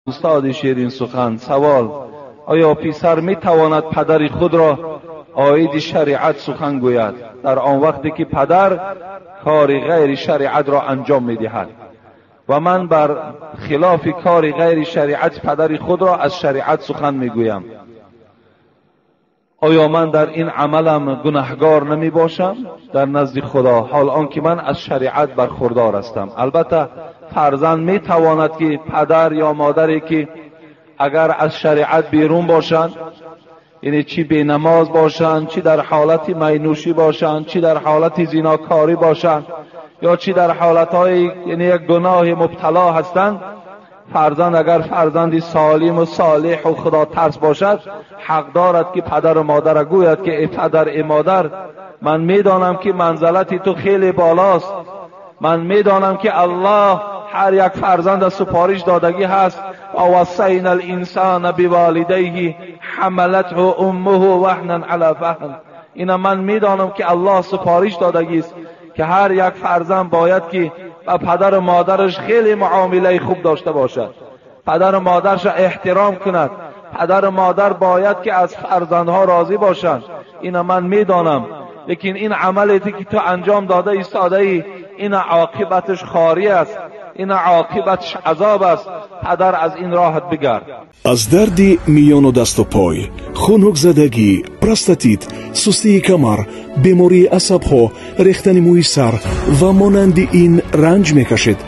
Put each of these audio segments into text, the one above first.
Устоди ширинсухан, савол: оё писар метавонад падари худро оиди шариат сухан гӯяд дар он вақте ки падар кори ғайри шариатро анҷом медиҳад ва ман бар хилофи кори ғайри шариат падари худро аз шариат сухан мегӯям? Оё ман дар ин амалам гунаҳгор намебошам дар назди Худо, ҳол он ки ман аз шариат бархурдор ҳастам? Албатта, фарзанд метавонад ки падар ё модаре ки агар аз шариат берун бошанд, яъне чӣ бенамоз бошанд, чӣ дар ҳолати майнӯшӣ бошанд, чӣ дар ҳолати зинокорӣ бошанд, ё чӣ дар ҳолатҳои яъне як гуноҳи мубтало ҳастанд, фарзанд агар фарзанди солим ва солеҳ ва худотарс бошад, ҳақ дорад ки падару модарро гӯяд ки эй падар, эй модар, ман медонам ки манзалати ту хеле болост, ман медонам ки Аллоҳ ҳар як фарзанда супориш додагӣ ҳаст: ووصینا الانسان بوالدیه حملته امه وهنا علی وهن. اینا من میدانم که الله سپارش دادگی است که هر یک فرزند باید که با پدر و مادرش خیلی معامله خوب داشته باشد، پدر و مادرش احترام کند، پدر و مادر باید که از فرزندها راضی باشند. اینا من میدانم، لیکن این عملی که تو انجام داده ایستاده ای، این عاقبتش خاری است، این عاقبتش عذاب است، پدر از این راهت بگرد. Аз дарди миёну дасту пой, хунукзадагӣ, простатит, сустии камар, бемории асабҳо, рехтани мӯи сар ва монанди ин ранҷ мекашед?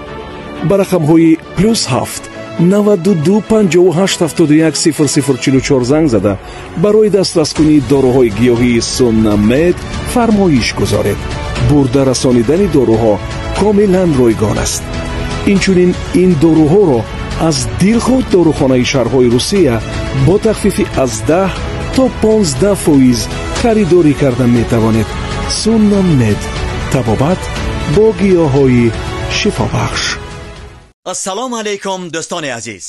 Ба рақамҳои +7 92 58 71 00 44 занг зада, барои дастраскунии доруҳои гиёҳии Суннамед фармоиш гузоред. Бурда расонидани доруҳо комилан ройгон аст. Инчунин ин доруҳоро аз дилхоҳ дорухонаи шаҳрҳои Русия бо тахфифи аз 10 то 15% харидорӣ карда метавонед. Суннамед, табобат бо гиёҳҳои шифобахш. Ассалому алайкум, дӯстони азиз!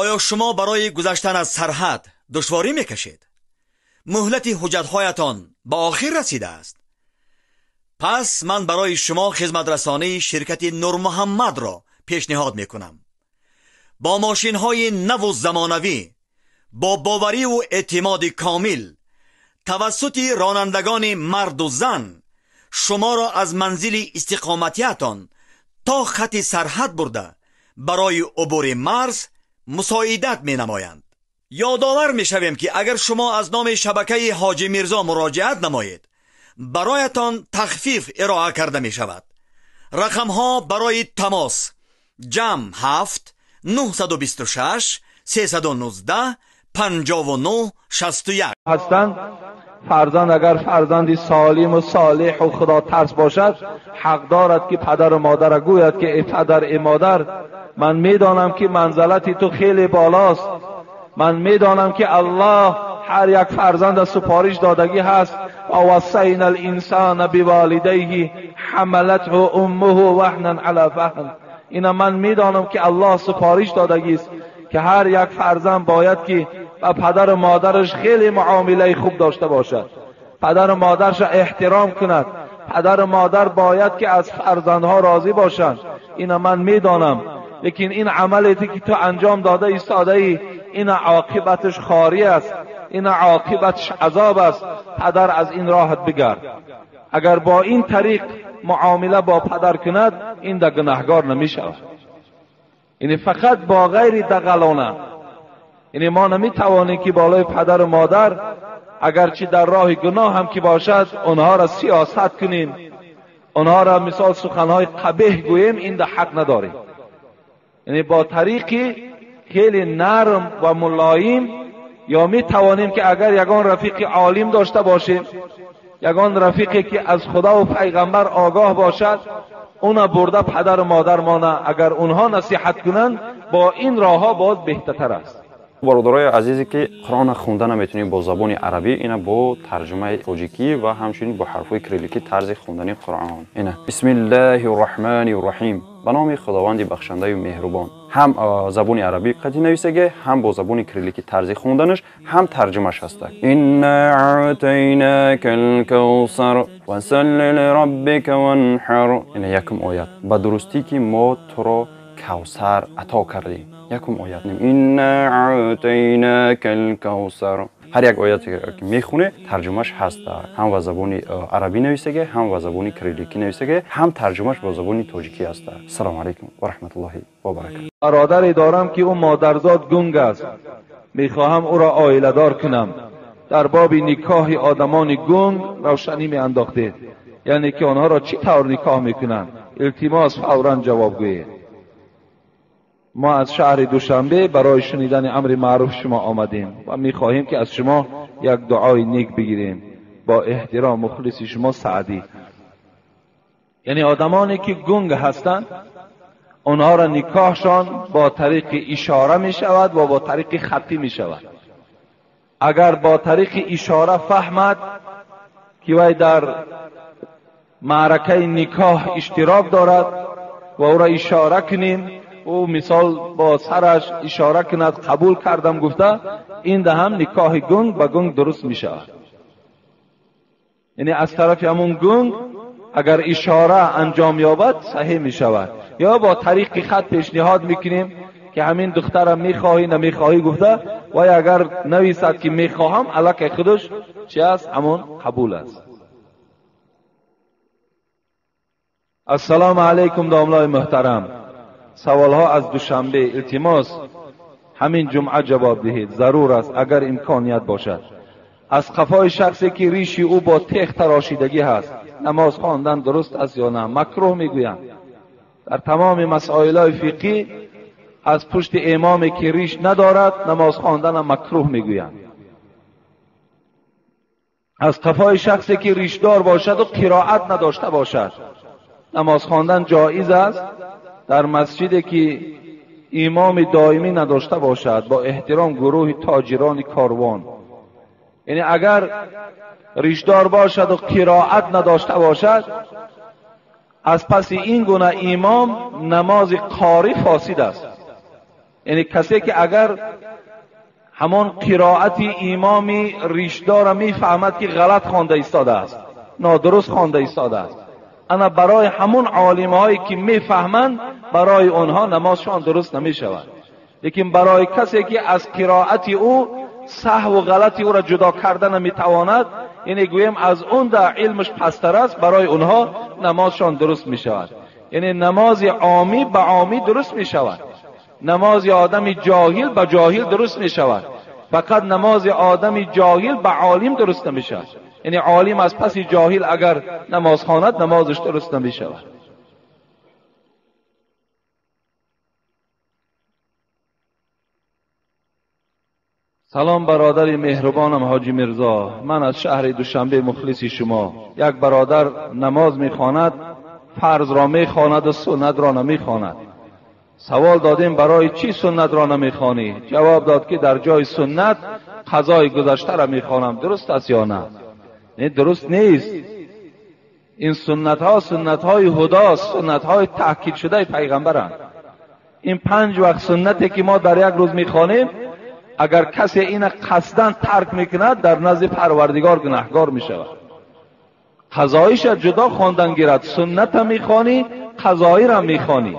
Оё шумо барои гузаштан аз сарҳад душворӣ мекашед? Муҳлати ҳуҷҷатҳоятон ба охир расидааст? Пас ман барои шумо хизматрасонии ширкати Нурмуҳаммадро пешниҳод мекунам. Бо мошинҳои наву замонавӣ, бо бовариву эътимоди комил, тавассути ронандагони марду зан шуморо аз манзили истиқоматиятон то хати сарҳад бурда, барои убури марз мусоидат менамоянд. Ёдовар мешавем, ки агар шумо аз номи шабакаи Ҳоҷи Мирзо муроҷиат намоед, бароятон тахфиф ироа карда мешавад. Рақамҳо барои тамос: +7 926 319 59 61. ҳастанд. Фарзанд агар фарзанди солим ва солеҳ ва худотарс бошад, ҳақ дорад ки падару модарро гӯяд ки эй падар, эй модар, ман медонам ки манзалати ту хеле болост, ман медонам ки Аллоҳ ҳар як фарзанда супориш додагӣ ҳаст: ووصینا الانسان بوالدیه حملته امه وهنا علی وهن. اینا من میدانم که الله سپارش دادگی است که هر یک فرزند باید که با پدر و مادرش خیلی معامله خوب داشته باشد، پدر و مادرش احترام کند، پدر و مادر باید که از فرزندها راضی باشند. اینا من میدانم، لیکن این عملی که تو انجام داده ایستاده ای، این عاقبتش خاری است، این عاقبتش عذاب است، پدر از این راهت بگرد. اگر با این طریق معامله با پدر کند، این در گناهگار نمی شود. یعنی فقط با غیر دغلانه، یعنی ما نمی توانیم که بالای پدر و مادر اگرچه در راه گناه هم که باشد، آنها را سیاست کنیم، آنها را مثال سخنهای قبیح گوییم، این در حق نداریم. یعنی با طریقی خیلی نرم و ملایم، یا می توانیم که اگر یگان رفیق عالم داشته باشیم، یگان رفیقی که از خدا و پیغمبر آگاه باشد، اونا برده پدر و مادر مانه، اگر اونها نصیحت کنند، با این راه ها باز بهتر است. Бародарои азизе, ки Қуръонро хонда наметавонед бо забони арабӣ, ина бо тарҷумаи тоҷикӣ ва ҳамчунин бо ҳарфҳои кирилликӣ тарзи хондани Қуръон. Ина: Бисмиллаҳи рраҳмани рраҳим, ба номи Худованди бахшандаю меҳрубон. Ҳам забони арабӣ қатъи нависагӣ, ҳам бо забони кирилликӣ тарзи хонданаш, ҳам тарҷумаш ҳаста. Инна аътайнака лкавсар фасалли лираббика ванҳар. Ина якум оят: ба дурустӣ, ки мо туро Кавсар ато кардем. Якум оят. Инна аътайнакал кавсар. Ҳар як ояте ки мехоне, тарҷумаш ҳаст. Ҳам ба забони арабӣ нависаге, ҳам ба забони кирилликӣ нависаге, ҳам тарҷумаш ба забони тоҷикӣ ҳаст. Ассалому алайкум ва раҳматуллоҳи ва баракатуҳ. Бародаре дорам ки ӯ модарзод гунг аст. Мехоҳам ӯро оиладор кунам. Дар боби никоҳи одамони гунг равшанӣ меандохтед. Яъне ки онҳоро чӣ тавр никоҳ мекунанд? Илтимос фавран ҷавоб гӯед. Мо аз шаҳри Душанбе барои шунидани амри маъруф шумо омадем ва мехоҳем ки аз шумо як дуои нек бигирем. Бо эҳтиром мухлиси шумо Саъдӣ. Яъне одамоне ки гунг ҳастанд, онҳоро никоҳшон бо тариқи ишора мешавад ва бо тариқи хаттӣ мешавад. Агар бо тариқи ишора фаҳмад ки вай дар маъракаи никоҳ иштирок дорад ва ӯро ишора кунем, ӯ мисол бо сараш ишора кунад қабул кардам гуфта, ин да ҳам никоҳи гунг ба гунг дуруст мешавад. Яъне аз тарафи ҳамун гунг агар ишора анҷом ёбад саҳеҳ мешавад. Ё бо тариқи хат пешниҳод мекунем ки ҳамин духтарам мехоҳӣ намехоҳӣ гуфта, вай агар нависад ки мехоҳам, аллакай худаш чи аст, ҳамон қабул аст. Ассалому алайкум домлои муҳтарам. Саволҳо аз Душанбе. Илтимос ҳамин ҷумъа ҷавоб диҳед, зарур аст агар имконият бошад. Аз қафои шахсе ки риши ӯ бо тех тарошидагӣ ҳаст, намоз хондан дуруст аст ё на? Макрӯҳ мегӯянд. Дар тамоми масоилҳои фиқҳӣ аз пушти имоме ки риш надорад намоз хонданам макрӯҳ мегӯянд. Аз қафои шахсе ки ришдор бошад ва қироат надошта бошад намоз хондан ҷоиз аст дар масҷиде ки имоми доимӣ надошта бошад, бо эҳтиром гурӯҳи тоҷирони корвон. Яъне агар ришдор бошад ва қироат надошта бошад, аз паси ин гуна имом намози қорӣ фосид аст. Яъне касе ки агар ҳамон қироати имоми ришдорро мефаҳмад ки ғалат хонда истодааст, нодуруст хонда истодааст, ана барои ҳамон олимҳое ки мефаҳманд, барои онҳо намозшон дуруст намешавад. Лекин барои касе ки аз қироати ӯ саҳву ғалати ӯро ҷудо карда наметавонад, яъне гӯем аз он да илмаш пасттар аст, барои онҳо намозшон дуруст мешавад. Яъне намози омӣ ба омӣ дуруст мешавад, намози одами ҷоҳил ба ҷоҳил дуруст мешавад, фақат намози одами ҷоҳил ба олим дуруст намешавад. Яъне олим аз паси ҷоҳил агар намоз хонад, намозаш дуруст намешавад. Салом бародари меҳрубонам Ҳоҷи Мирзо, ман аз шаҳри Душанбе мухлиси шумо. Як бародар намоз мехонад, фарзро мехонад ва суннатро намехонад. Савол додем барои чӣ суннатро намехонӣ? Ҷавоб дод ки дар ҷои суннат қазои гузаштаро мехонам. Дуруст аст ё на? Не, дуруст нест. Ин суннатҳо суннатҳои ҳудост, суннатҳои таъкид шудаи пайғамбаранд. Ин 5 вақт суннате ки мо дар як рӯз мехонем, агар касе ина қасдан тарк мекунад, дар назди Парвардигор гунаҳгор мешавад. Қазоиша ҷудо хондан гирад, сунната мехонӣ, қазоиро мехонӣ.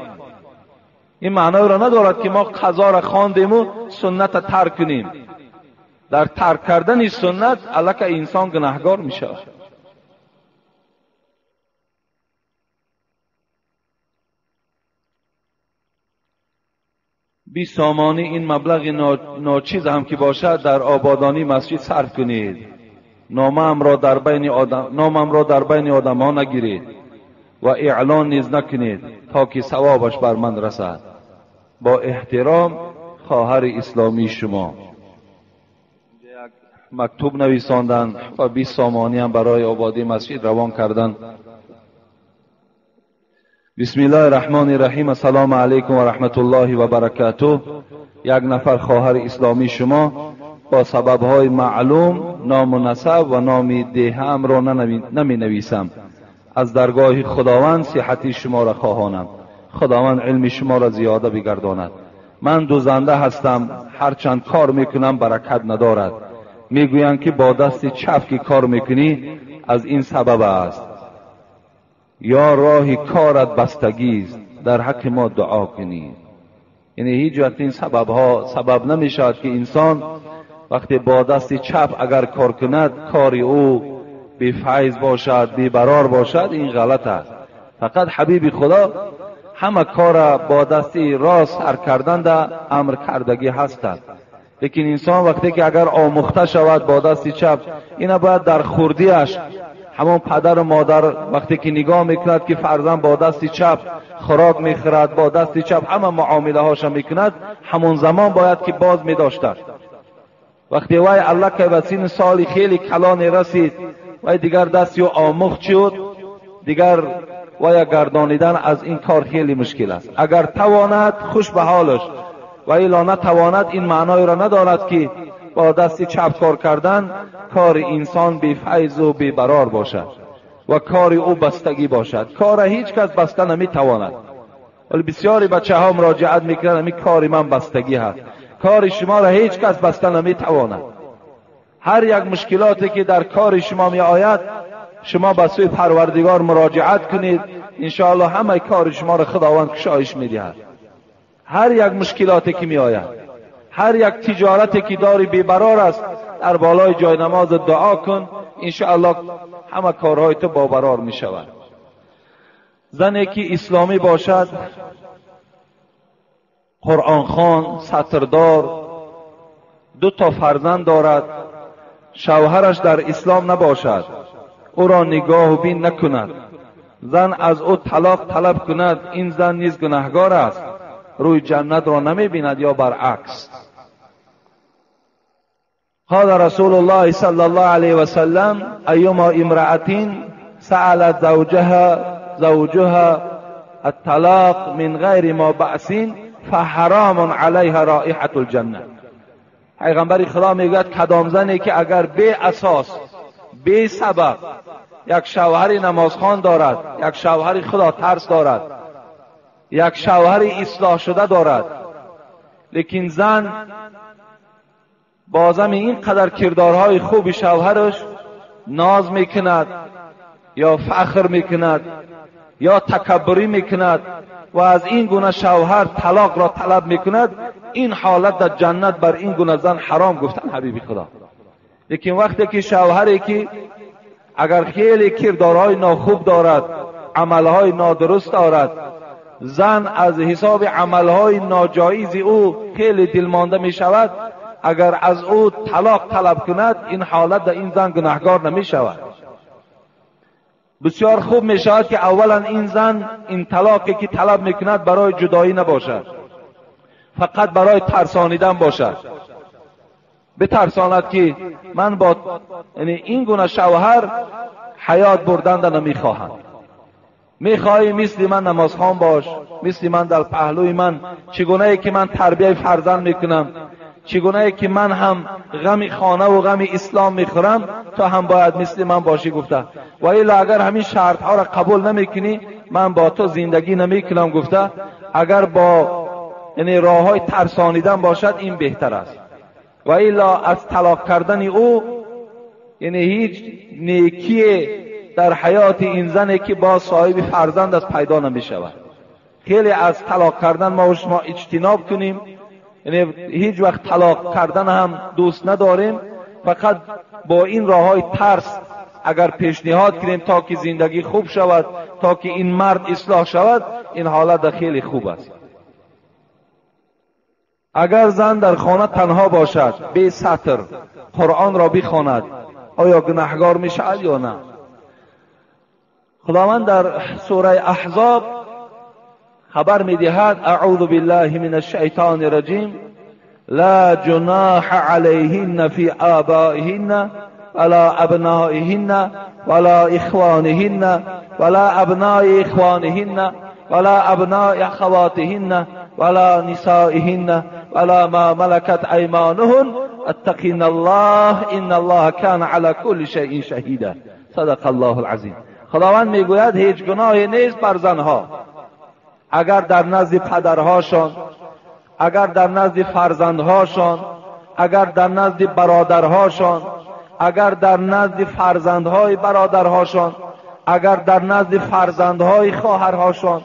Ин маъноеро надорад ки мо қазоро хондему сунната тарк кунем. Дар тарк кардани суннат аллакай инсон гунаҳгор мешавад. 20 сомонӣ ин маблағи ночиз ҳам ки бошад дар ободонии масҷид сарф кунед. Номамро дар байни одамҳо нагиред ва эълон низ накунед то ки савобаш бар ман расад. Бо эҳтиром хоҳари исломии шумо. Як мактуб нависонданд ва 20 сомонӣ ҳам барои ободии масҷид равон карданд. Бисмиллоҳи раҳмони раҳим. Ассалому алайкум ва раҳматуллоҳи ва баракатуҳ. Як нафар хоҳари исломии шумо бо сабабҳои маълум ному насаб ва номи деҳаамро наменависам. Аз даргоҳи Худованд сиҳати шуморо хоҳонам. Худованд илми шуморо зиёда бигардонад. Ман дузанда ҳастам, ҳарчанд кор мекунам баракат надорад. Мегӯянд ки бо дасти чап ки кор мекунӣ аз ин сабаб аст. Ё роҳи корат бастагист, дар ҳаққи мо дуо кунӣ. یعنی هیچ وقت این سببها سبب نمی شود که انسان وقتی با دست چپ اگر کار کند کاری او بی فیض باشد، بی برار باشد، این غلط است. فقط حبیب خدا همه کار با دست راست سر کردن ده امر کردگی هستند. لیکن انسان وقتی که اگر آموخته شود با دست چپ، اینا باید در خوردیش همون پدر و مادر وقتی که نگاه میکند که فرزند با دست چپ خوراک میخورد، با دست چپ همه معامله هاشا میکند، همون زمان باید که باز میداشتند. وقتی وای الله که به سین سالی خیلی کلان رسید، وای دیگر دست یو آموخت شد، دیگر وای گردانیدن از این کار خیلی مشکل است. اگر تواند خوش به حالش، و الا نتواند این معنای را ندارد که با دست چپ کار کردن کار انسان بی فیض و بی برار باشد و کار او بستگی باشد. کار هیچ کس بسته نمیتواند. ولی بسیاری بچه ها مراجعت میکنند همین کار من بستگی هست. کار شما را هیچ کس بسته نمیتواند. هر یک مشکلاتی که در کار شما می آید، شما به سوی پروردگار مراجعت کنید، انشاءالله همه کار شما را خداوند کشایش میدهد. هر یک مشکلاتی که می آید، هر یک تجارتی که داری بیبرار است، در بالای جای نماز دعا کن، انشاءالله همه کارهای تو بابرار می شود. زنی که اسلامی باشد، قرآن خوان، ستردار، 2 تا فرزند دارد، شوهرش در اسلام نباشد، او را نگاه و بین نکند، زن از او طلاق طلب کند، این زن نیز گناهگار است، روی جنت را نمی بیند یا برعکس. قال رسول الله صلی الله علیه و سلم ایما امرأة سألت زوجها الطلاق من غیر ما بأس فحرام علیها رائحة الجنه. پیغمبر خدا میگوید کدام زنی که اگر بی اساس، بی سبب یک شوهر نمازخوان دارد، یک شوهر خدا ترس دارد، یک شوهر اصلاح شده دارد، لیکن زن بازم این قدر کردارهای خوب شوهرش ناز میکند یا فخر میکند یا تکبری میکند و از این گونه شوهر طلاق را طلب میکند، این حالت در جنت بر این گونه زن حرام گفتن حبیبی خدا. لیکن وقتی که شوهری که اگر خیلی کردارهای ناخوب دارد، عملهای نادرست دارد، زن از حساب عملهای ناجایز او خیلی دلمانده می شود، اگر از او طلاق طلب کند، این حالت در این زن گناهگار نمی شود. بسیار خوب می شود که اولا این زن این طلاقی که طلب می کند برای جدایی نباشد، فقط برای ترسانیدن باشد، بترساند که من با یعنی این گونه شوهر حیات بردن نمی خواهم، میخواهی مثل من نمازخوان باش، مثل من در پهلوی من، چگونه ای که من تربیه فرزند میکنم، چگونه ای که من هم غم خانه و غم اسلام میخورم، تو هم باید مثل من باشی گفته. و الا اگر همین شرط ها را قبول نمیکنی، من با تو زندگی نمیکنم گفته. اگر با یعنی راه های ترسانیدن باشد این بهتر است. و الا از طلاق کردن او یعنی هیچ نیکی در حیات این زنی که با صاحب فرزند است پیدا نمی شود. خیلی از طلاق کردن ما و شما اجتناب کنیم، یعنی هیچ وقت طلاق کردن هم دوست نداریم، فقط با این راه های ترس اگر پیشنهاد کنیم تا که زندگی خوب شود، تا که این مرد اصلاح شود، این حالت خیلی خوب است. اگر زن در خانه تنها باشد، بی ستر قرآن را بخواند، آیا گناهگار می شود یا نه؟ خداوند در سوره احزاب خبر میدهد: اعوذ بالله من الشیطان الرجیم، لا جناح علیهن فی آبائهن ولا ابنائهن ولا اخوانهن ولا ابناء اخوانهن ولا ابناء اخواتهن ولا نسائهن ولا ما ملكت ایمانهن اتقین الله ان الله كان على كل شیء شهیدا. صدق الله العظیم. خداوند میگوید هیچ گناهی نیست بر زنها اگر در نزد پدرهاشان، اگر در نزد فرزندهاشان، اگر در نزد برادرهاشان، اگر در نزد فرزندهای برادرهاشان، اگر در نزد فرزندهای خواهرهاشان،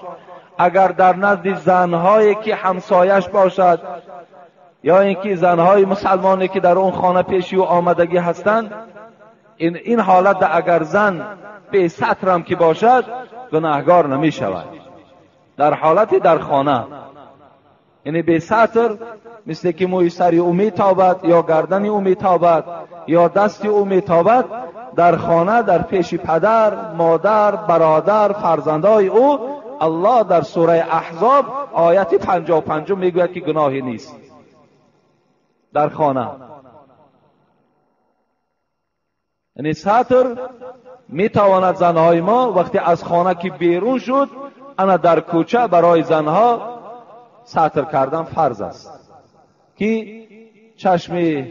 اگر در نزد زنهایی که همسایش باشد یا اینکه زنهای مسلمانی که در اون خانه پیشی و آمدگی هستند، این حالت اگر زن به ستر هم که باشد گناهگار نمی شود. در حالت در خانه، یعنی به ستر، مثل که موی سری او میتابد یا گردن او میتابد یا دست او میتابد، در خانه در پیش پدر، مادر، برادر، فرزندای او، الله در سوره احزاب آیت 55 میگوید که گناهی نیست در خانه. یعنی ستر میتواند زنهای ما وقتی از خانه که بیرون شد، انا در کوچه برای زنها ستر کردن فرض است که چشم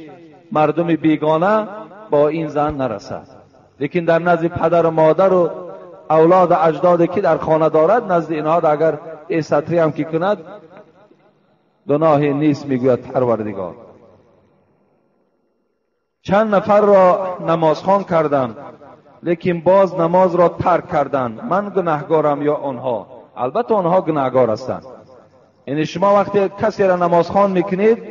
مردم بیگانه با این زن نرسد. لیکن در نزد پدر و مادر و اولاد اجدادی که در خانه دارد، نزد اینها اگر ستری هم که کند گناهی نیست، میگوید پروردگار. چند نفر را نمازخوان کردم لیکن باز نماز را ترک کردند، من گناهگارم یا آنها؟ البته آنها گناهگار هستند. یعنی شما وقتی کسی را نمازخوان میکنید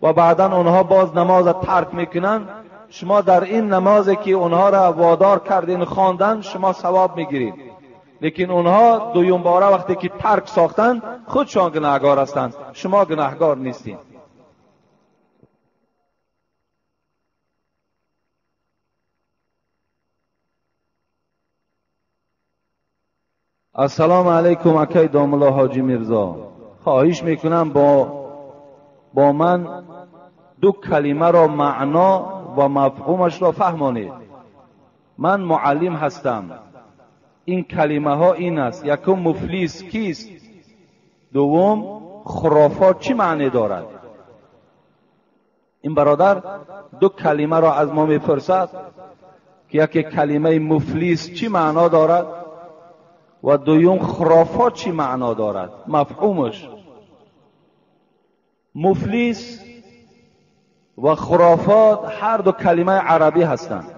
و بعدا آنها باز نماز را ترک میکنند، شما در این نمازی که آنها را وادار کردین خواندن شما ثواب میگیرید، لیکن آنها دویم باره وقتی که ترک ساختند خودشان گناهگار هستند، شما گناهگار نیستید. السلام علیکم اکی داملا حاجی میرزا، خواهش میکنم با من دو کلمه را معنا و مفهومش را فهمانید. من معلم هستم. این کلمه ها این است: یکم مفلس کیست، دوم خرافات چی معنی دارد. این برادر دو کلمه را از ما میپرسد که یکی کلمه مفلس چی معنا دارد و دوم خرافات چی معنا دارد، مفهومش. مفلس و خرافات هر دو کلمه عربی هستند.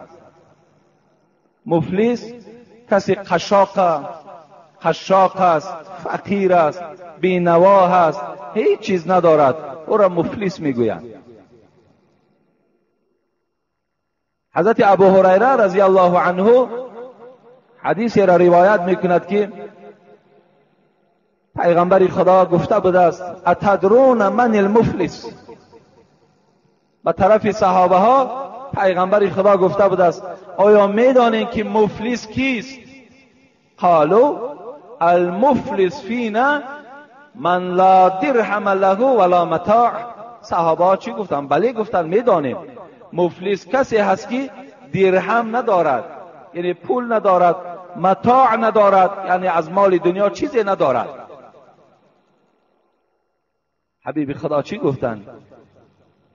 مفلس کسی قشاق است، فقیر است، بینوا است، هیچ چیز ندارد، او را مفلس میگویند. حضرت ابو هریره رضی الله عنه حدیثی را روایت میکند که پیغمبر خدا گفته بوده است: اتدرون من المفلس؟ به طرف صحابه ها پیغمبر خدا گفته بوده است: آیا میدانید که مفلس کیست؟ قالوا المفلس فینا من لا درهم له ولا متاع. صحابه ها چی گفتن؟ بله گفتن میدانیم، مفلس کسی هست که درهم ندارد، یعنی پول ندارد، متاع ندارد، یعنی از مال دنیا چیزی ندارد. حبیب خدا چی گفتن؟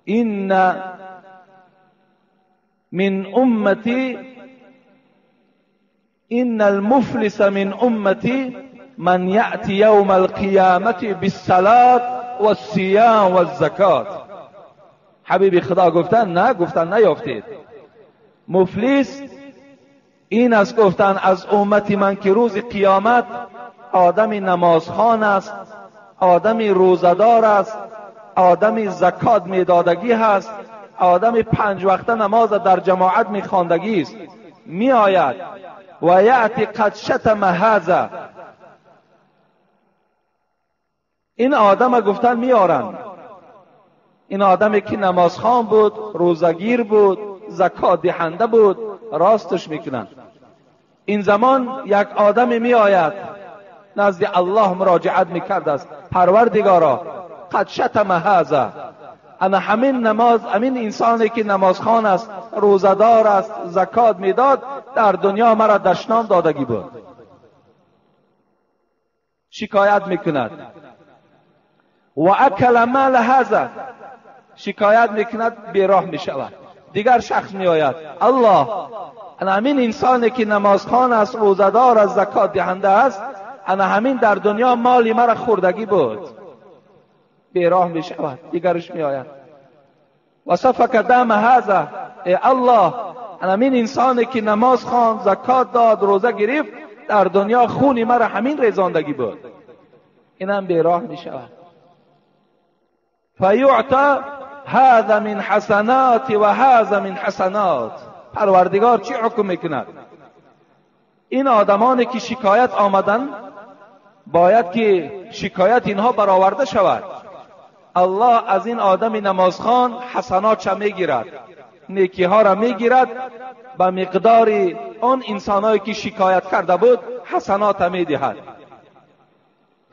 این من امتی، ان المفلس من امتی من یأتی یوم القیامة بالصلاة والصیام والزکات. حبیب خدا گفتن نه، گفتن نیافتید. مفلس این است گفتن از امت من که روز قیامت آدم نمازخوان است، آدم روزه‌دار است، آدم زکات میدادگی هست، آدم 5 وقته نماز در جماعت میخواندگی است، میآید و یأتی قد شتم هذا. این آدم گفتن میارن، این آدمی که نمازخوان بود، روزگیر بود، زکات دهنده بود، راستش میکنن. این زمان یک آدمی میآید نزد الله مراجعت میکرد است: پروردگارا قد شتم هذا، انا همین نماز، همین انسانی که نمازخوان است، روزه‌دار است، زکات میداد، در دنیا مرا دشنام دادگی بود. شکایت میکند. و اکل مال هذا، شکایت میکند، بیراه میشود. دیگر شخص میآید: الله، انا همین انسانی که نمازخوان است، روزه‌دار است، زکات دهنده است، انا همین در دنیا مالی مرا خوردگی بود. بیراه می شود. دیگرش می آید: و سفک دم هذا، ای الله، همین انسانی که نماز خواند، زکات داد، روزه گرفت، در دنیا خونی مرا همین ریزاندگی بود. اینم بیراه می شود. فیعطی هذا من حسنات و هذا من حسنات. پروردگار چی حکم میکند؟ این آدمانی که شکایت آمدن باید که شکایت اینها برآورده شود. الله از این آدم نمازخوان حسنات چه میگیرد، نیکی ها را میگیرد، به مقدار آن انسانهایی که شکایت کرده بود حسنات میدهد.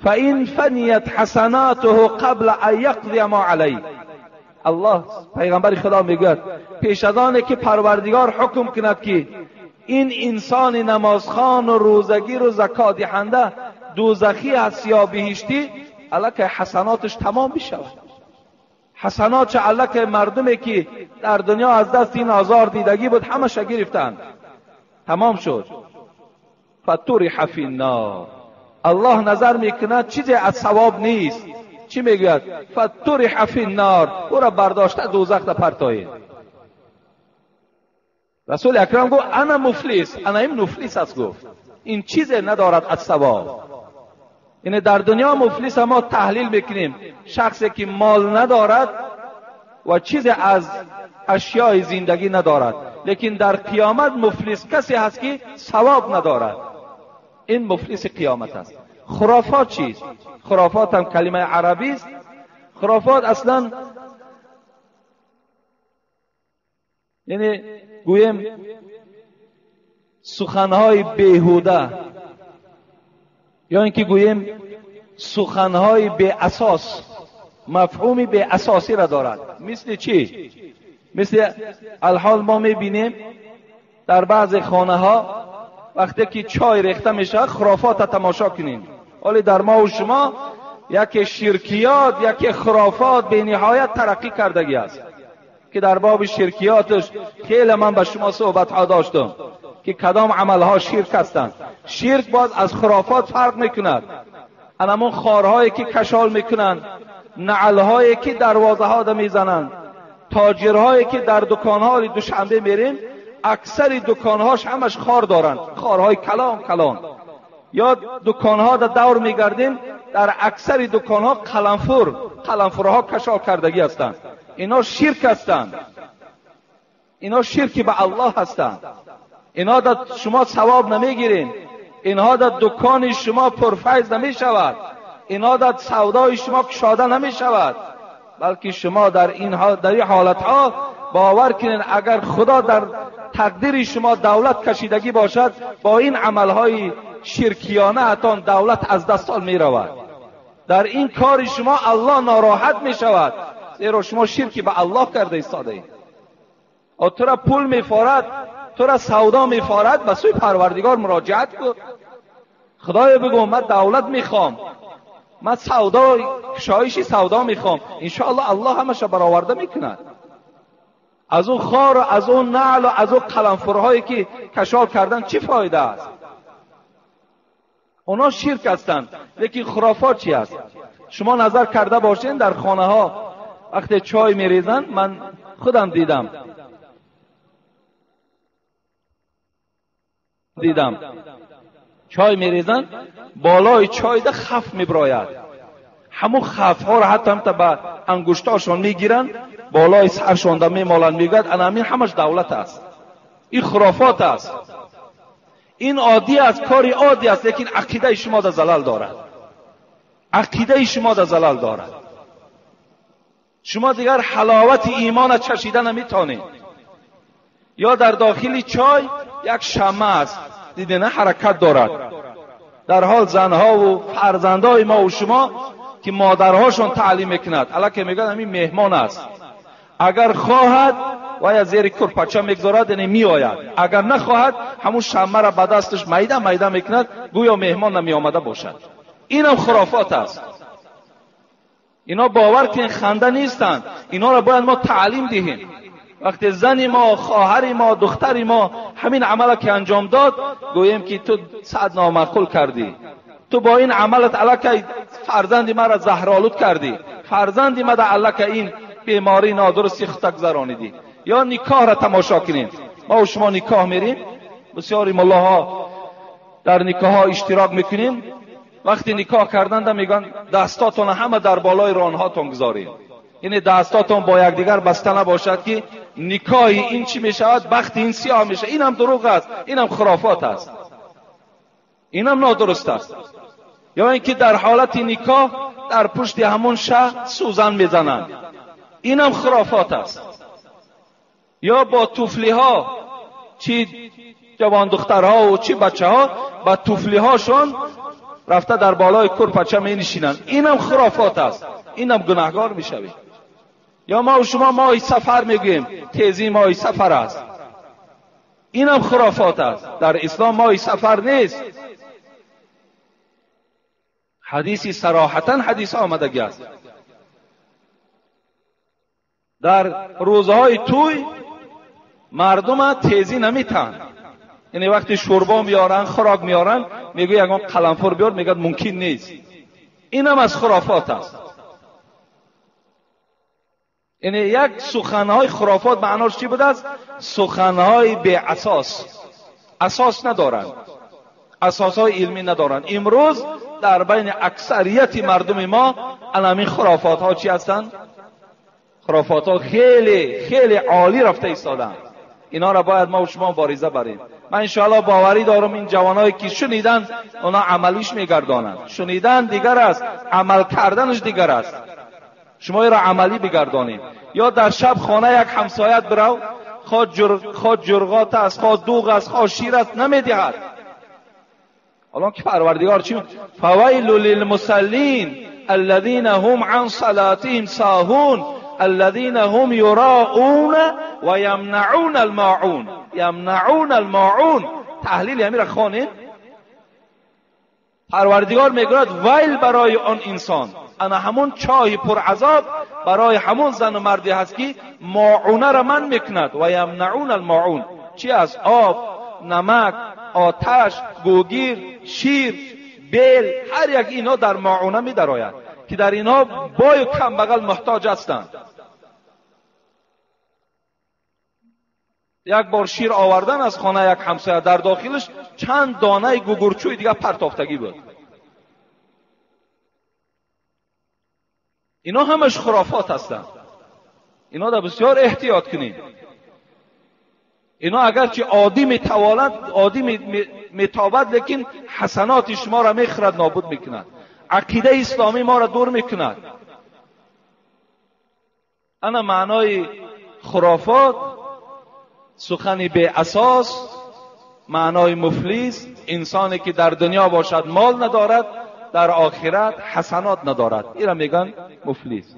فإن فنیت حسناته قبل ان یقضی ما علیه. الله پیغمبر خدا میگوید پیش از آن که پروردگار حکم کند که این انسان نمازخوان و روزگیر و زکات دهنده دوزخی است یا بهشتی، الکه حسناتش تمام بشود. حسنات چه الکه مردمی که در دنیا از دست این آزار دیدگی بود همش گرفتند، تمام شد. فطرح فی النار. الله نظر میکند چیزی از ثواب نیست. چی میگوید؟ فطرح فی النار، او را برداشته دوزخ در پرتایید. رسول اکرم گفت انا مفلس، انا این مفلس است. گفت این چیزی ندارد از ثواب. یعنی در دنیا مفلس ما تحلیل میکنیم شخصی که مال ندارد و چیزی از اشیای زندگی ندارد، لیکن در قیامت مفلس کسی هست که ثواب ندارد. این مفلس قیامت است. خرافات چیست؟ خرافات هم کلمه عربی است. خرافات اصلا یعنی گویم سخنهای بیهوده، یا اینکه گوییم سخنهای بی اساس، مفهومی بی اساسی را دارد. مثل چی؟ مثل الحال ما میبینیم در بعض خانه ها وقتی که چای ریخته میشه خرافات تماشا کنیم. ولی در ما و شما یکی شرکیات، یکی خرافات به نهایت ترقی کردگی است که در باب شرکیاتش خیلی من به شما صحبت ها داشتم که کدام عملها شرک هستند. شرک باز از خرافات فرق میکند. همون خارهایی که کشال میکنند، نعلهایی که دروازه ها میزنند، تاجرهایی که در دکانها دوشنبه میریم اکثر دکانهاش همش خار دارند، خارهای کلان کلان. یا دکانها در دور میگردیم در اکثر دکانها قلمفورها کشال کردگی هستند. اینا شرک هستند، اینا شرکی به الله هستند. اینا در شما ثواب نمیگیرین، اینها در دکان شما پرفیض نمی شود، اینها در سودای شما کشاده نمی شود، بلکه شما در این حالت ها باور کنین اگر خدا در تقدیر شما دولت کشیدگی باشد، با این عملهای شرکیانه اتان دولت از دستان می رود. در این کار شما الله ناراحت می شود، زیرا شما شرکی به الله کرده ایستاده اید. تو را پول می فارد، تو را سودا می فارد، به سوی پروردگار مراجعت کن. خدایا بگو من دولت میخوام، من سودا، شایشی سودا میخوام، انشاءالله الله همش برآورده میکند. از اون خار و از اون نعل و از اون قلمفورهایی که کشال کردن چی فایده است؟ اونا شرک هستند. لیکن خرافات چی است؟ شما نظر کرده باشین در خانه ها وقتی چای میریزن، من خودم دیدم چای میریزن، بالای چای ده خف میبراید. همون خف ها را حتی هم تا به انگشتاشون میگیرن، بالای سرشون ده میمالن، میگوید انا همین همش دولت است. این خرافات است، این عادی است، کاری عادی است، لیکن عقیده شما در زلل دارد. عقیده شما در زلل دارد. شما دیگر حلاوت ایمان چشیده نمیتونید. یا در داخل چای یک شمع است، دیده نه حرکت دارد. در حال زنها و فرزندهای ما و شما که مادرهاشون تعلیم میکند، الکه میگن همین مهمان است، اگر خواهد و یا زیر کرپچه میگذارد یعنی میآید، اگر نخواهد همون شمع را به دستش میده میده میکند، گویا مهمان نمی آمده باشد. اینم خرافات است. اینا باور که خنده نیستند، اینا را باید ما تعلیم دهیم. وقتی زن ما، خواهر ما، دختر ما همین عمل که انجام داد، گوییم که تو صد نامعقول کردی، تو با این عملت الکه فرزند ما را زهرآلود کردی، فرزند ما در الکه این بیماری نادرستی خود گذرانیدی. یا نکاح را تماشا کنیم. ما و شما نکاح میریم، بسیاری ملاها در نکاح ها اشتراک میکنیم. وقتی نکاح کردند میگن دستاتون همه در بالای رانهاتون گذارید، یعنی دستاتون با یکدیگر بسته نباشد که نکاح این چی میشود، بخت این سیاه میشه. اینم دروغ است، اینم خرافات است، اینم نادرست است. یا اینکه در حالت نکاح در پشت همون شه سوزن میزنند، اینم خرافات است. یا با توفلی ها، چی جوان دخترها و چی بچه ها با توفلی هاشون رفته در بالای کرپچه می نشینند، اینم خرافات است، اینم گناهگار میشوید. یا ما و شما ماه سفر میگوییم، تیزی ماه سفر است، اینم خرافات است. در اسلام ماه سفر نیست. حدیثی صراحتا حدیث آمدگی است. در روزهای توی مردم تیزی نمیتن، یعنی وقتی شوربا میارن، خوراک میارن، میگه یگان قلمفور بیار، میگه ممکن نیست. اینم از خرافات است. یعنی یک سخنهای خرافات معناش چی بوده است؟ سخنهای بی اساس، اساس ندارند، اساسهای علمی ندارند. امروز در بین اکثریت مردم ما الان خرافات ها چی هستند؟ خرافات ها خیلی خیلی عالی رفته ایستادند. اینا را باید ما و شما مبارزه بریم. من انشاءالله باوری دارم این جوانایی که شنیدن اونا عملیش میگردانند. شنیدن دیگر است، عمل کردنش دیگر است. شما را عملی بگردانید. یا در شب خانه یک همسایت برو، خواه جرغات است، خواه دوغ است، خواه شیر است، نمیدهد. الان که پروردگار چی؟ فویل للمصلین الذین هم عن صلاتهم ساهون الذین هم یراؤون و یمنعون الماعون. یمنعون الماعون، تحلیل همین را خوانید. پروردگار میگوید ویل برای آن انسان، انا همون چای پر عذاب برای همون زن و مردی هست که ماعونه را من میکند. و یمنعون الماعون چی است؟ آب، نمک، آتش، گوگیر، شیر، بیل، هر یک اینا در ماعونه می درآید که در اینا بای و کم بغل محتاج هستند. یک بار شیر آوردن از خانه یک همسایه، در داخلش چند دانه گوگرچوی دیگه پرتافتگی بود. اینا همش خرافات هستند. اینا در بسیار احتیاط کنید. اینا اگرچه عادی میتوالند، عادی میتابد، لیکن حسنات شما را میخرد، نابود میکند. عقیده اسلامی ما را دور میکند. انا معنای خرافات سخنی به اساس، معنای مفلس، انسانی که در دنیا باشد مال ندارد، در آخرت حسنات ندارد، این را میگن مفلس.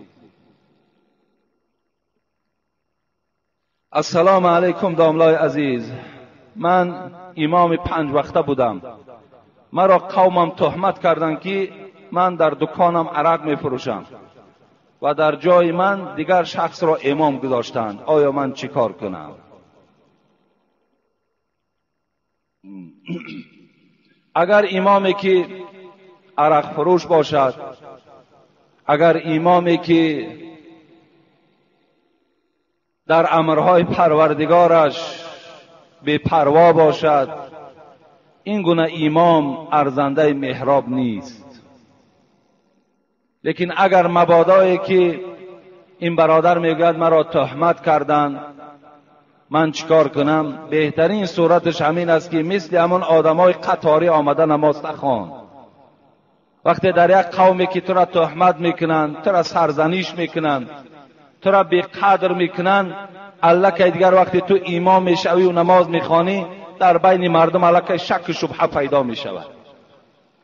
السلام علیکم داملای عزیز، من امام 5 وقته بودم. مرا قومم تهمت کردند که من در دکانم عرق میفروشم و در جای من دیگر شخص را امام گذاشتند. آیا من چیکار کنم؟ اگر امامی که عرق فروش باشد، اگر امامی که در امرهای پروردگارش بی پروا باشد، این گونه امام ارزنده محراب نیست. لیکن اگر مبادایی که این برادر میگوید مرا تهمت کردند، من چیکار کنم؟ بهترین صورتش همین است که مثل همون آدمای قطاری آمده نماز نخوان. وقتی در یک قومی که تو را تهمت میکنند، تو را سرزنیش میکنند، تو را بی قدر میکنند، الکی دیگر وقتی تو امام میشوی و نماز میخوانی، در بین مردم الکی شک و شبهه پیدا میشود.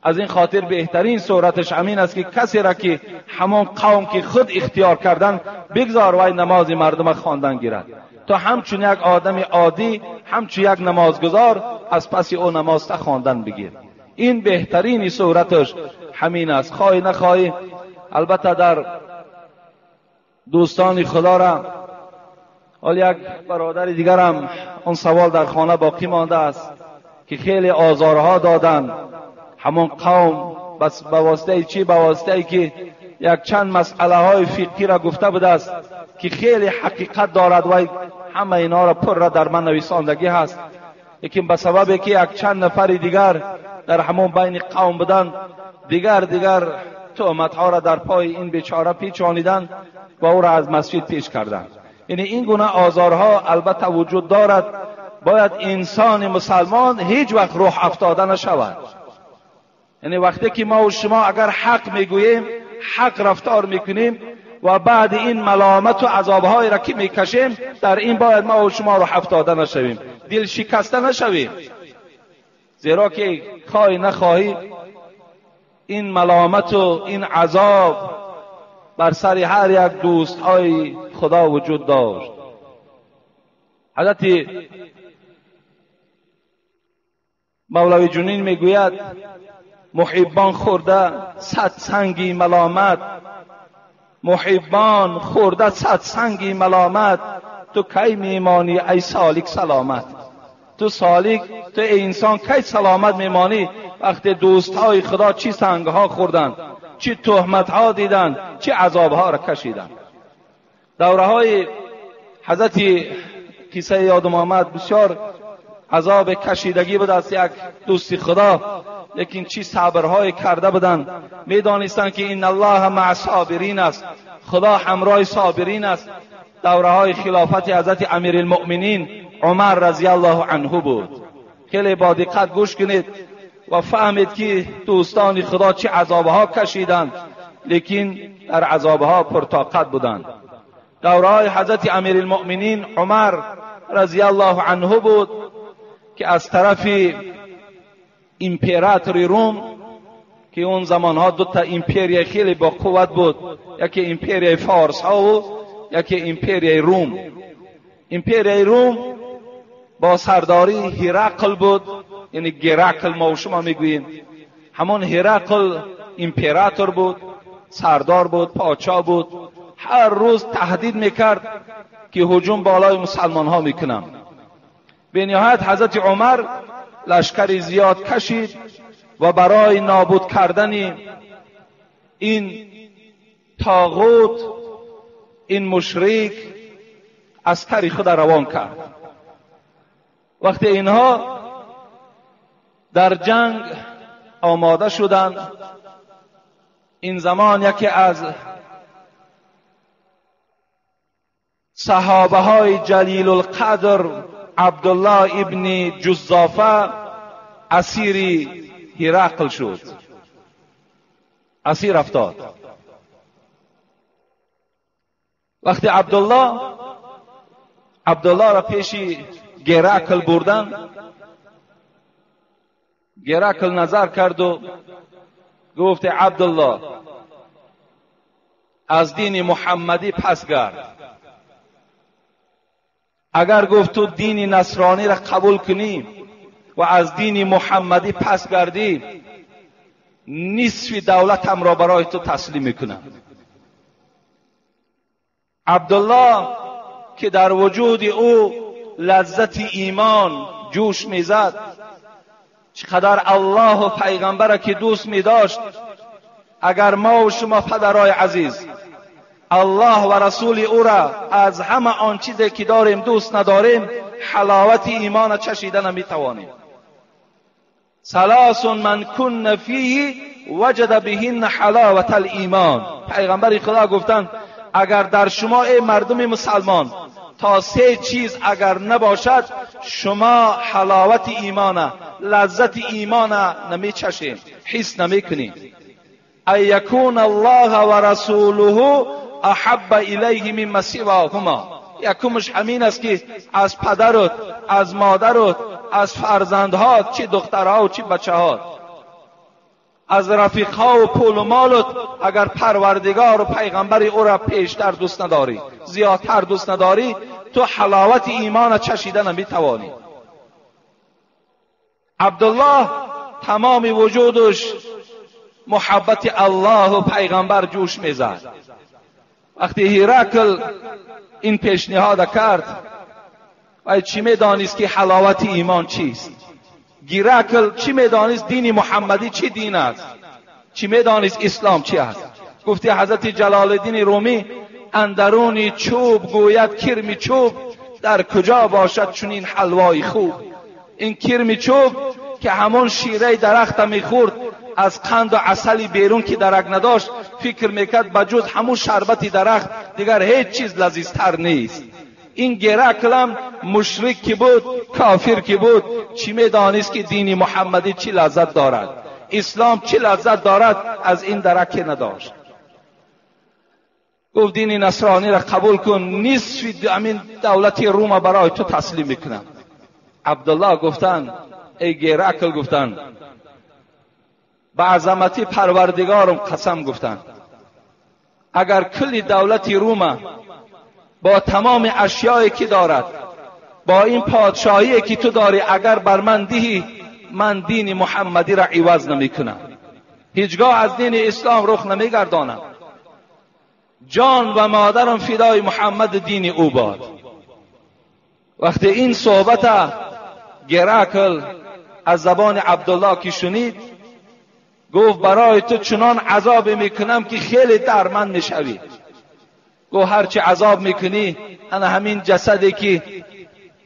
از این خاطر بهترین صورتش همین است که کسی را که همان قوم که خود اختیار کردن بگذار وای نماز مردم خواندن گیرد، تا همچون یک آدم عادی، همچون یک نمازگزار از پس او نماز خواندن بگیر. این بهترین صورتش همین است. خواهی نخواهی، البته در دوستان خدا را، حال یک برادر دیگرم اون سوال در خانه باقی مانده است که خیلی آزارها دادن همون قوم، بس به واسطه چی؟ به واسطه که یک چند مسئله های فقهی را گفته بوده است که خیلی حقیقت دارد و همه اینا را پر را در من نویساندگی هست. лекин ба сабабе ки якчанд нафари дигар дар ҳамон байни қавм буданд, дигар туҳматҳоро дар пои ин бечора печониданд ва ӯро аз масҷид пеш карданд. Яъне ин гуна озорҳо албатта вуҷуд дорад. Бояд инсони мусалмон ҳеҷ вақт рӯҳ афтода нашавад. Яъне вақте ки мо ва шумо агар ҳақ мегӯем, ҳақ рафтор мекунем ва баъд ин маломат ва азобҳоеро ки мекашем, дар ин бояд мо ва шумо рӯҳ афтода нашавем, дил шикаста нашавем, зеро ки хоҳӣ нахоҳӣ ин маломат ва ин азоб бар сари ҳар як дӯстҳои худо вуҷуд дошт. ҳазрати мавлавӣ ҷунин мегӯяд: муҳиббон хӯрда сад санги маломат, муҳиббон хӯрда сад санги маломат, ту кай мемонӣ ай солик саломат? Ту солик, ту эй инсон кай саломат мемонӣ вақте дӯстҳои худо чӣ сангҳо хӯрданд, чӣ туҳматҳо диданд, чӣ азобҳоро кашиданд. Давраҳои ҳазрати қиссаи ёдам омад, бисёр азоб кашидагӣ буд аз як дӯсти худо, лекин чӣ сабрҳое карда буданд. Медонистанд ки ин аллоҳ маъ собирин аст, худо ҳамроҳи собирин аст. Давраҳои хилофати ҳазрати амиралмуъминин умар разияллоҳу анҳу буд. Хеле бо диққат гӯш кунед ва фаҳмед ки дӯстони худо чӣ азобҳо кашиданд, лекин дар азобҳо пуртоқат буданд. Давраҳои ҳазрати амиралмуъминин умар разияллоҳу анҳу буд ки аз тарафи императори Рум, ки он замонҳо дута империя хеле бо қувват буд, яке империяи форсҳо ва яке империяи Рум. Империяи Рум бо сардории Ҳирақл буд, яъне Геракл мо шумо мегӯем. Ҳамон Ҳирақл император буд, сардор буд, подшоҳ буд. Ҳар рӯз таҳдид мекард ки ҳуҷум болои мусалмонҳо мекунам. Бениҳоят ҳазрати Умар лашкари зиёд кашид ва барои нобуд кардани ин тоғут, ин мушрик, аскари худа равон кард. Вақте инҳо дар ҷанг омода шуданд, ин замон яке аз саҳобаҳои ҷалилулқадр Абдуллоҳ ибни Ҷуззофа асири Ҳирақл шуд, асир афтод. Вақте Абдуллоҳро пеши Геракл бурданд, Геракл назар карду гуфт: Абдуллоҳ, аз дини муҳаммадӣ пас гард. Агар гуфт ту дини насрониро қабул кунӣ ва аз дини муҳаммадӣ пас гардӣ, нисфи давлатамро барои ту таслим мекунам. Абдуллоҳ ки дар вуҷуди ӯ лаззати имон ҷӯш мезад, чӣ қадар аллоҳу пайғамбара ки дӯст медошт, агар мо ва шумо падарои азиз аллоҳ ва расули ӯра аз ҳама он чизе ки дорем дӯст надорем, ҳаловати имона чашида наметавонем. Саласун ман кунна фиҳи ваҷада биҳинна ҳаловатал имон. Пайғамбари худо гуфтанд: агар дар шумо эй мардуми мусалмон то се чиз агар набошад, шумо ҳаловати имона, лаззати имона намечашед, ҳис намекунед. Ан якуна аллоҳа ва расулуҳу аҳабба илайҳи мимма сивоҳума. Якумаш ҳамин аст ки аз падарут, аз модарут, аз фарзандҳот, чӣ духтарҳо чӣ бачаҳот, аз рафиқҳо ва пулу молут, агар парвардигору пайғамбари ӯро пештар дӯст надорӣ, зиёдтар дӯст надорӣ, ту ҳаловати имона чашида наметавонӣ. Абдуллоҳ тамоми вуҷудаш муҳаббати аллоҳу пайғамбар ҷӯш мезад. Вақте Ҳиракл ин пешниҳода кард, вай чӣ медонист ки ҳаловати имон чист? Геракл чӣ медонист дини муҳаммадӣ чӣ дин аст? Чӣ медонист ислом чӣ аст? Гуфти ҳазрати Ҷалолиддини Румӣ: андаруни чӯб гӯяд кирми чӯб, дар куҷо бошад чунин ҳалвои хуб. این کرم چوب که همون شیره درخت میخورد، از قند و عسل بیرون که درک نداشت، فکر میکرد بجز همون شربت درخت دیگر هیچ چیز لذیذتر نیست. این گرکلم مشرک که بود، کافر که بود، چی میدانست که دین محمدی چی لذت دارد، اسلام چی لذت دارد، از این درک نداشت. گفت دین نصرانی را قبول کن، نصف همین دولت روم برای تو تسلیم میکنم. عبدالله گفتن ای گرکل، گفتن به عظمتی پروردگارم قسم، گفتن اگر کل دولت روم با تمام اشیایی که دارد، با این پادشاهی که تو داری، اگر بر من دهی، من دین محمدی را عوض نمی کنم، هیچگاه از دین اسلام رخ نمیگردانم. جان و مادرم فدای محمد دین او باد. وقتی این صحبت گرکل از زبان عبدالله که شنید، گفت برای تو چنان عذاب میکنم که خیلی درمند میشوی. گفت هرچی عذاب میکنی، انا همین جسدی که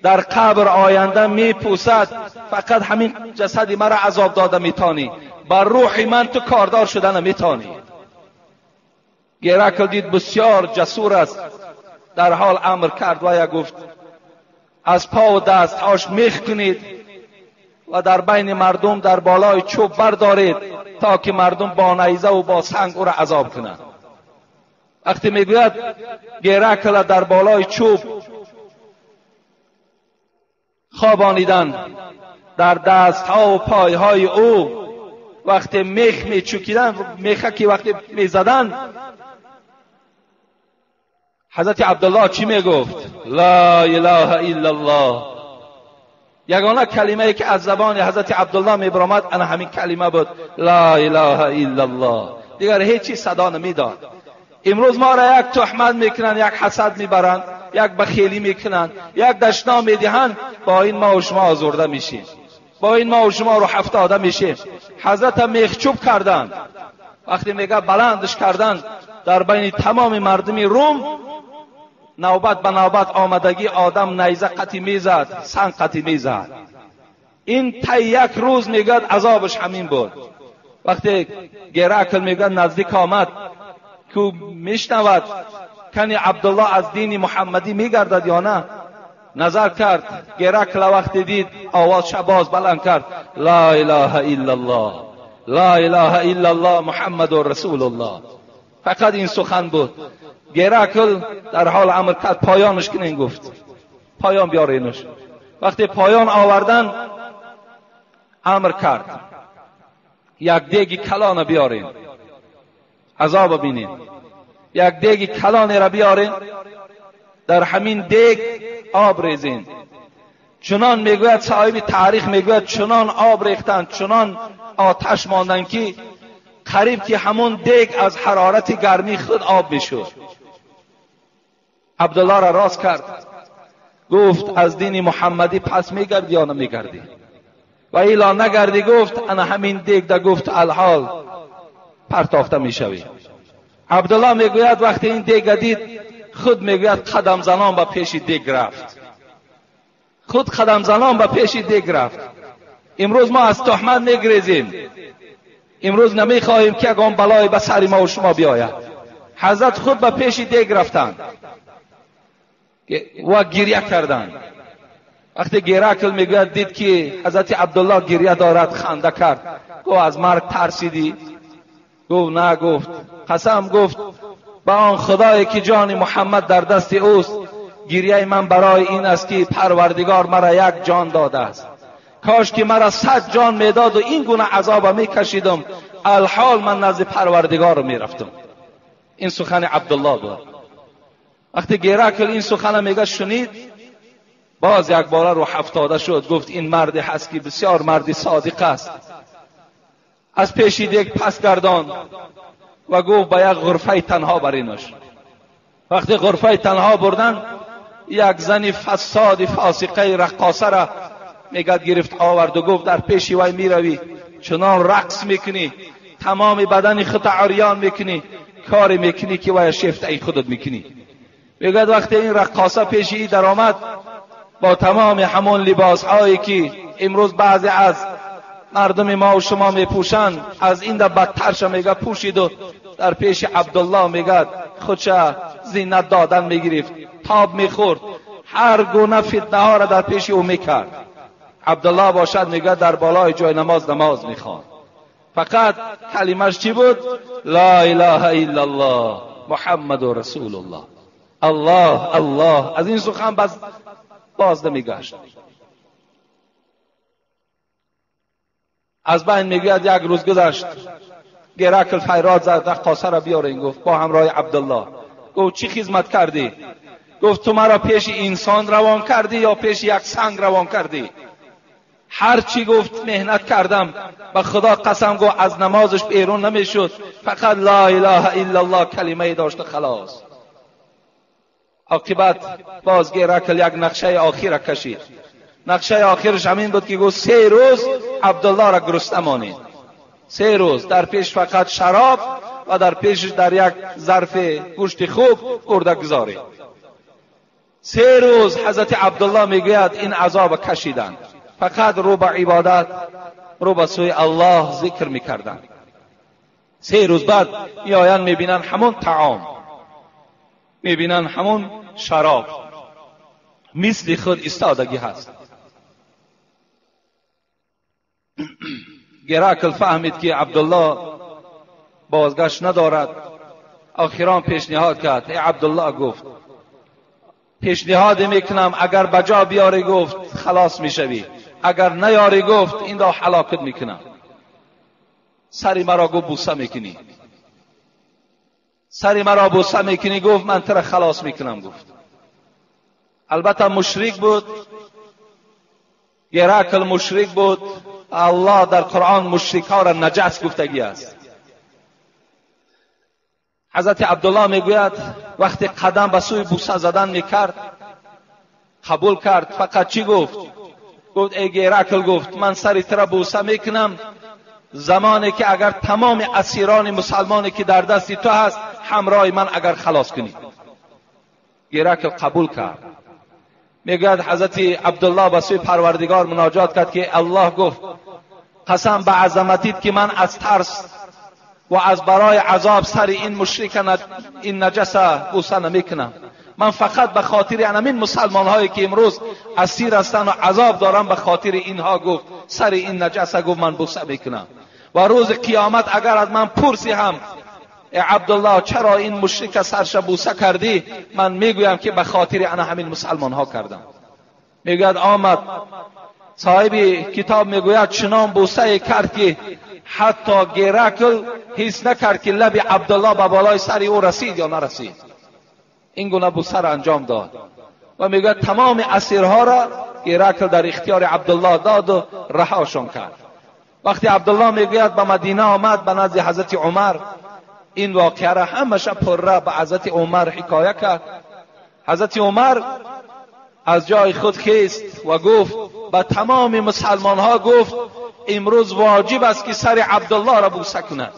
در قبر آینده میپوسد، فقط همین جسدی مرا عذاب داده میتانی، بر روح من تو کاردار شده نمیتانی. گرکل دید بسیار جسور است، در حال امر کرد و گفت از پا و دستهاش میخ کنید و در بین مردم در بالای چوب بردارید تا که مردم با نیزه و با سنگ او را عذاب کنند. وقتی میگوید گرکل در بالای چوب خوابانیدن، در دستها و پایهای او وقتی میخ میچکیدن، میخکی وقتی میزدن، حضرت عبدالله چی میگفت؟ لا اله الا الله. یگانه کلمه ای که از زبان حضرت عبدالله میبرآمد انا همین کلمه بود، لا اله الا الله. دیگر هیچ صدا نمیداد. امروز ما را یک تهمت میکنن، یک حسد میبرند، یک بخیلی میکنن، یک دشنام میدهند، با این ما و شما آزرده میشیم، با این ما و شما رو هفتاده میشیم. حضرت میخچوب کردند، وقتی میگه بلندش کردند در بین تمام مردم روم، نوبت به نوبت آمدگی آدم نیزه قطی میزد، سنگ قطی میزد. این طی یک روز میگه عذابش همین بود. وقتی گرکل میگه نزدیک آمد که میشنود کنی عبدالله از دین محمدی میگردد یا نه، نظر کرد. گرکل وقتی دید آواز شباز بلند کرد، لا اله الا الله، لا اله الا الله محمد رسول الله. فقط این سخن بود. گرکل در حال امر کرد پایانش کنین، گفت پایان بیارینش. وقتی پایان آوردن امر کرد یک دیگ کلان بیارین، عذاب بینین، یک دیگ کلان را بیارین، در همین دیگ آب ریزین. چنان میگوید صاحب تاریخ، میگوید چنان آب ریختن، چنان آتش ماندن که قریب که همون دیگ از حرارت گرمی خود آب میشد. عبدالله را راست کرد، گفت از دین محمدی پس میگردی یا نمیگردی؟ و ایلا نگردی، گفت انا همین دیگ ده، گفت الحال پرتافته میشوی. عبدالله میگوید وقتی این دیگ دید، خود میگوید قدم زنان به پیش دیگ رفت، خود قدم زنان به پیش دیگ رفت. امروز ما از تهمت میگریزیم، امروز نمیخواهیم که یگان بلای به سر ما و شما بیاید. حضرت خود به پیش دیگ رفتند و گریه کردند. وقتی گرکل میگوید دید که حضرت عبدالله گریه دارد، خنده کرد، گفت از مرگ ترسیدی؟ گفت نه. گفت قسم، گفت به آن خدایی که جان محمد در دست اوست، گریه من برای این است که پروردگار مرا یک جان داده است، کاش که مرا 100 جان میداد و این گونه عذاب میکشیدم، الحال من نزد پروردگار میرفتم. این سخن عبدالله بود. وقتی گرکل این سخن میگه شنید، باز یک باره رو هفتاده شد، گفت این مرد هست که بسیار مرد صادق است. از پیش دیگ پس گردان و گفت به یک غرفه تنها برینش. وقتی غرفه تنها بردن، یک زن فساد فاسقه رقاصه را میگه گرفت آورد و گفت در پیش وی میروی، چنان رقص میکنی، تمام بدن خود عریان میکنی، کاری میکنی که وی شیفته ای خودت میکنی. میگه وقتی این رقاصه پیش ای در آمد با تمام همون لباس هایی که امروز بعضی از مردم ما و شما میپوشند، از این در بدترش میگه پوشید و در پیش عبدالله میگه خودش زینت دادن میگرفت، تاب میخورد، هر گونه فتنه ها را در پیش او میکرد. عبدالله باشد میگه در بالای جای نماز نماز میخواد. فقط کلمش چی بود؟ لا اله الا الله محمد رسول الله. الله الله. از این سخن باز نمیگشت. از بین میگوید یک روز گذشت، گرکل فیراد زد، رقاصه را بیارین. گفت با همراه عبدالله. گفت چی خدمت کردی؟ گفت تو مرا پیش انسان روان کردی یا پیش یک سنگ روان کردی؟ هر چی گفت مهنت کردم، به خدا قسم گفت از نمازش بیرون نمیشد، فقط لا اله الا الله کلمه داشت خلاص. عاقبت باز گرکل یک نقشه آخر کشید. نقشه آخرش همین بود که گفت 3 روز عبدالله را گرسنه مانید. 3 روز در پیش فقط شراب و در پیشش در یک ظرف گوشت خوب گرده گذارید. 3 روز حضرت عبدالله میگوید این عذاب کشیدند، فقط رو به عبادت، رو به سوی الله ذکر میکردند. 3 روز بعد میآیند میبینند همون طعام، میبینند همون شراب، مثل خود ایستادگی هست. گراکل فهمید که عبدالله بازگشت ندارد. آخران پیشنهاد کرد. ای عبدالله، گفت پیشنهاد میکنم، اگر بجا بیاری گفت خلاص میشوی، اگر نیاری گفت این را هلاکت میکنم. سری مرا گفت بوسه میکنی، سری مرا بوسه میکنی، گفت من تر خلاص میکنم. گفت البته مشرک بود، گراکل مشرک بود. الله در قرآن مشرک ها را نجس گفتگی است. حضرت عبدالله میگوید وقتی قدم به سوی بوسه زدن میکرد قبول کرد. فقط چی گفت؟ گفت ای گراکل، گفت من سری تر بوسه میکنم زمانی که اگر تمام اسیران مسلمانی که در دست تو هست همراه من اگر خلاص کنی. گراکل قبول کرد. میگوید حضرت عبدالله به سوی پروردگار مناجات کرد که الله، گفت قسم به عظمتیت که من از ترس و از برای عذاب سر این مشرک این نجس بوسه نمیکنم. من فقط به خاطر همین مسلمان هایی که امروز اسیر هستند و عذاب دارم، به خاطر اینها گفت سر این نجس گفت من بوسه میکنم. و روز قیامت اگر از من پرسی هم ای عبدالله چرا این مشرک سرش بوسه کردی، من میگویم که به خاطر انا همین مسلمان ها کردم. میگوید آمد صاحب کتاب میگوید چنان بوسه کرد که حتی گرکل حس نکرد که لب عبدالله به بالای سر او رسید یا نرسید. این گونه بوسه را انجام داد و میگوید تمام اسیرها را گرکل در اختیار عبدالله داد و رهاشون کرد. وقتی عبدالله میگوید به مدینه آمد به نزد حضرت عمر، این واقعه را همش پره به حضرت عمر حکایه کرد. حضرت عمر از جای خود خیست و گفت به تمام مسلمان ها، گفت امروز واجب است که سر عبدالله را بوسه کند.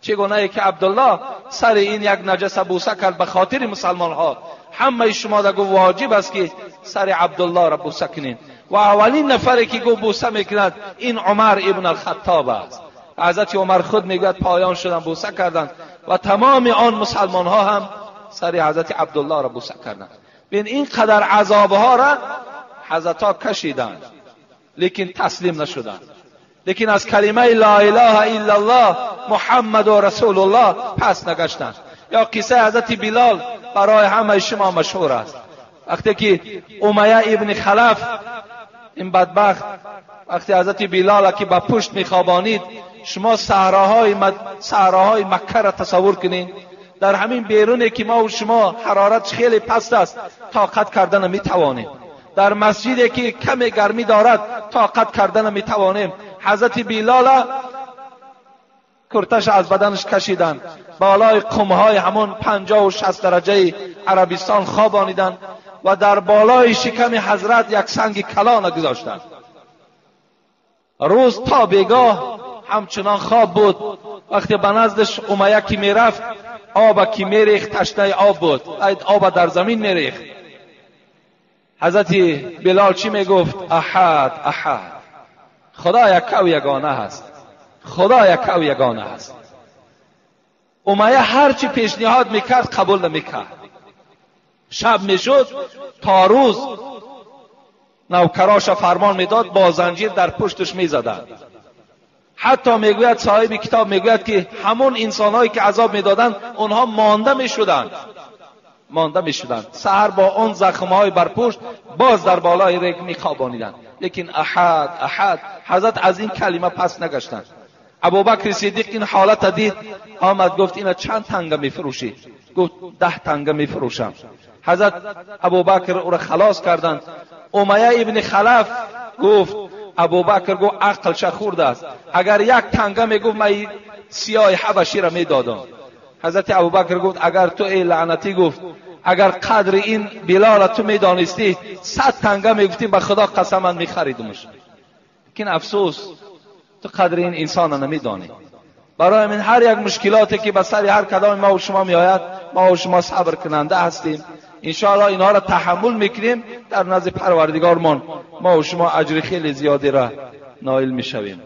چگونه که عبدالله سر این یک نجس بوسه کرد به خاطر مسلمان ها، همه شما را گفت واجب است که سر عبدالله را بوسه کنید. و اولین نفری که گفت بوسه میکند این عمر ابن الخطاب است. حضرت عمر خود میگوید پایان شدن بوسه کردند و تمام آن مسلمان ها هم سر حضرت عبدالله را بوسه کردند. بین این قدر عذاب ها را حضرت ها کشیدند لیکن تسلیم نشدند، لیکن از کلمه لا اله الا الله محمد و رسول الله پس نگشتند. یا قصه حضرت بلال برای همه شما مشهور است. وقتی که امیه ابن خلف این بدبخت وقتی حضرت بلال که به پشت میخوابانید، شما صحراهای مکه را تصور کنید. در همین بیرونی که ما و شما حرارت خیلی پست است طاقت کردن میتوانیم، در مسجدی که کم گرمی دارد طاقت کردن میتوانیم. حضرت بلال کرتش از بدنش کشیدند، بالای قمهای همون 50 و 60 درجه عربستان خوابانیدند و در بالای شکم حضرت یک سنگ کلان گذاشتند. روز تا بیگاه همچنان خواب بود. وقتی به نزدش امیه که میرفت آب که میریخت تشنه آب بود، آب در زمین میریخت. حضرت بلال چی میگفت؟ احد احد. خدا یکه و یگانه هست، خدا یکه و یگانه هست. امیه هرچی پیشنهاد میکرد قبول نمیکرد. شب میشد تا روز نوکراش فرمان میداد با زنجیر در پشتش میزدند. حتی میگوید صاحب کتاب میگوید که همون انسانهایی که عذاب میدادند اونها مانده میشدند، مانده میشدند. سحر با آن زخمهای بر پشت باز در بالای ریگ میخوابانیدند. لیکن احد احد، حضرت از این کلمه پس نگشتند. ابوبکر صدیق این حالت دید، آمد گفت اینا چند تنگه میفروشی؟ گفت 10 تنگه میفروشم. حضرت ابوبکر او را خلاص کردند. امیه ابن خلف گفت، ابوبکر گفت عقلش خورده است، اگر 1 تنگه میگفت من سیاه حبشی را میدادم. حضرت ابوبکر گفت اگر تو ای لعنتی، گفت اگر قدر این بلال تو میدانستی 100 تنگه میگفتی به خدا قسم من میخریدمش. لیکن افسوس تو قدر این انسان را نمیدانی. برای من هر یک مشکلاتی که به سر هر کدام ما و شما میآید، ما و شما صبر کننده هستیم. انشاءالله اینها را تحمل میکنیم، در نزد پروردگارمان ما و شما اجر خیلی زیادی را نایل میشویم.